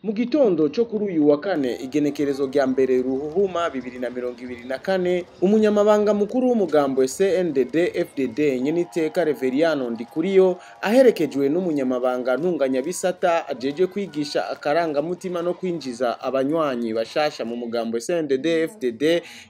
Mu gitondo cyo kuri uyu wa kane, igenekerezo rya mbere Ruhuhuma 2024, umunyamabanga mukuru w'umugambwe CNDD FDD, Nyeniteka Reveriyano Ndikuriyo, aherekejwe n'umunyamabanga ntunganyabisata ajeje kwigisha akarangamutima no kwinjiza abanywanyi bashasha mu mugambwe CNDD FDD,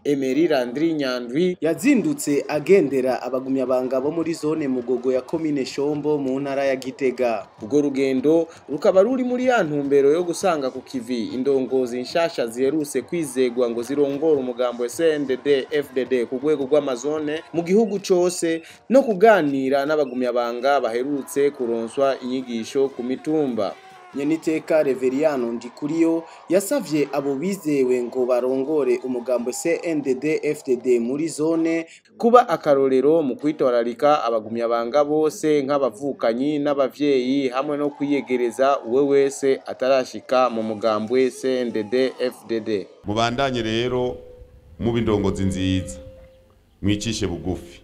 Emery Landry Nyandwi, yazindutse agendera abagumyabanga bo muri zone Mugogo ya komine Shombo mu ntara ya Gitega. Ubwo rugendo rukaba ruri muri ya ntumbero yo gusanga ku kivi indongozi nshasha ziherutse kwizegwa ngo zirongore umugambo CNDD FDD ku rwego rw'amazone mu gihugu cose, no kuganira n'abagumyabanga baherutse kuronswa inyigisho ku mitumba. Nyeniteka Reveriyano Ndikuriyo yasavye abo bizewe ngo barongore umugambo CNDD FDD muri zone kuba akarorero mu kwitwararika abagumyabanga bose nk'abavukanyi n'abavyeyi, hamwe no kwiyegereza uwe wese atarashika mu mugambwe CNDD FDD. Mubandanye rero muba indongozi nziza, mwicishe bugufi,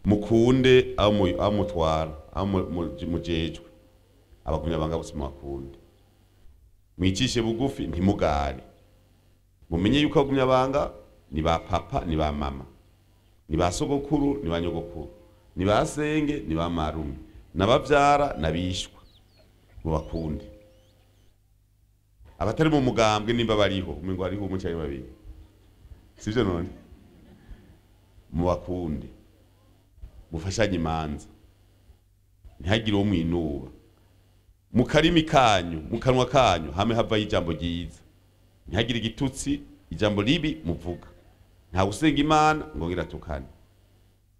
mukunde aho mutwara, aho mujejwe. Abagumyabanga bose mubakunde, mwicishe bugufi, ntimugare. Mumenye yuko abagumyabanga ni ba papa, ni ba mama, ni ba sogokuru, ni ba nyogokuru, ni ba senge, ni ba marume, n'abavyara, n'abishwa. Mubakunde. Abatari mu mugambwe nimba bariho, umengo hariho umwe canke babiri, sivyo? None mubakunde, mufashanye imanza, ntihagire uwo mwinuba. Mu karimi kanyu, mu kanwa kanyu, hame havayo ijambo ryiza, ntihagire igitutsi, ijambo ribi muvuga. Nta gusenga Imana ngo ngiratukane.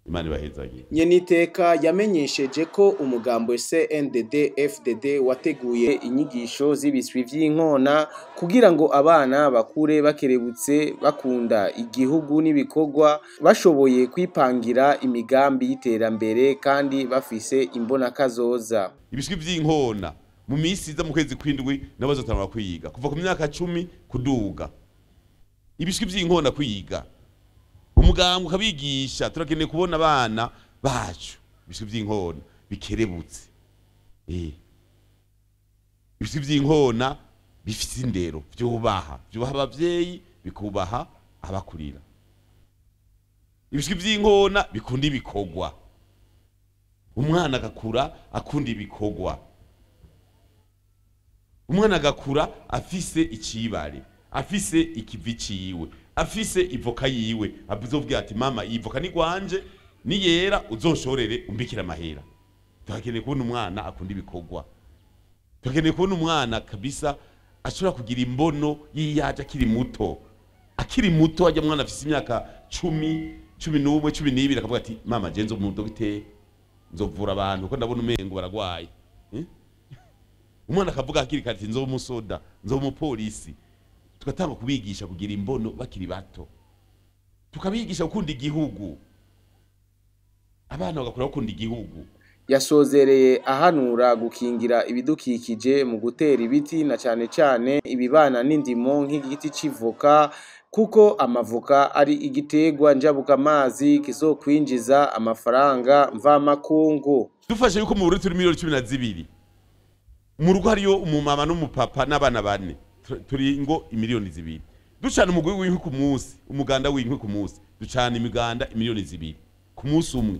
Imana ibahezagire. Nyeniteka yamenyesheje ko umugambo CNDD FDD wateguye inyigisho z'ibiswi vy'inkona kugira ngo abana bakure bakerebutse, bakunda igihugu n'ibikorwa, bashoboye kwipangira imigambi y'iterambere kandi bafise imbonakazoza. Ibiswi vy'inkona mu minsi iza, mu kwezi kw'indwi, nabo bazotangura kwiga kuva ku myaka 10 kuduga. Ibiswi vy'inkona kwiga, umugambwe ukabigisha. Turakeneye kubona abana bacu ibiswi vy'inkona bikerebutse, ibiswi vy'inkona bifise indero, vyubaha abavyeyi, bikubaha abakurira, ibiswi vy'inkona bikunda ibikorwa. Umwana agakura akunda ibikorwa, umwana agakura afise icibare, afise ikivi ciwe, afise ivoka yiwe, azovuga ati: "Mama, iyi voka ni gwanje, niyera uzonshorere umbikira amahera." Turakeneye kubona umwana akunda ibikorwa. Turakeneye kubona umwana kabisa ashobora kugira imbono yiyaje akiri muto. Akiri muto ajya, mwana afise imyaka 10, 11, 12, akavuga ati: "Mama, je nzo mu dogiteri, nzovura abantu kuko ndabona umengo baragwaye." Umwana akavuga hakiri kare ati: "Nzoba umusoda, nzoba umupolisi." Tugatanga kubigisha kugira imbono bakiri bato, tukabigisha gukunda igihugu, abana bagakura bakunda igihugu. Yasozereye ahanura gukingira ibidukikije mu gutera ibiti, na cane cane ibibana n'indimo nk'igiti c'ivoka, kuko amavoka ari igiterwa njabukamazi kizokwinjiza amafaranga mvamakungu. Dufashe yuko mu Burundi turi miliyoni 12, mu rugo hariyo umumama n'umupapa n'abana bane, turi ngo imiliyoni 2. Ducana umugwi w'inkwi ku munsi, umuganda w'inkwi ku munsi, ducana imiganda imiliyoni 2 ku munsi umwe.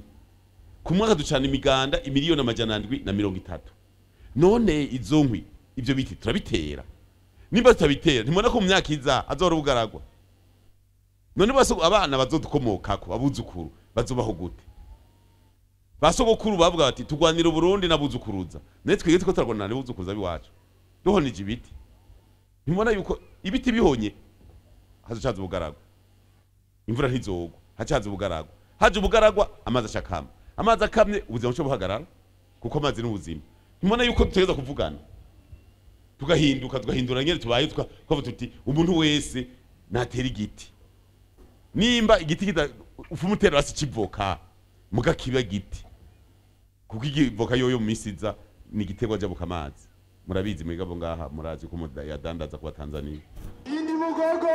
Ku mwaka ducana imiganda imiliyoni 730. None izo nkwi, ivyo biti turabitera? Nimba tutabitera, ntimubona ko mu myaka iza azohora ubugaragwa? None baso abana bazodukomokako, abuzukuru, bazobaho gute? Basogokuru bavuga bati: "Turwanira Uburundi n'abuzukuruza." None twige tuko turarwana n'abuzukuruza biwacu duhonije ibiti? Ntimubona yuko ibiti bihonye hazocaza ubugaragwa, imvura ntizogwa, hacaza ubugaragwa, haje ubugaragwa amazi ashakama, amazi akamye ubuzima buca buhagarara, kuko amazi ni ubuzima. Ntimubona yuko dutegereza kuvugana, tugahinduka, tugahindura nyene tubaye, tukavuga tuti: "Umuntu wese natera igiti." Nimba igiti kita ufuma utera hasi civoka, muga kiba giti, kuko ivoka yoyo mu minsi iza ni igiterwa jabuka amazi. Murabizi mwigabo ngaha, murazi ko yadandaza kuba Tanzania. Indi Mugogo.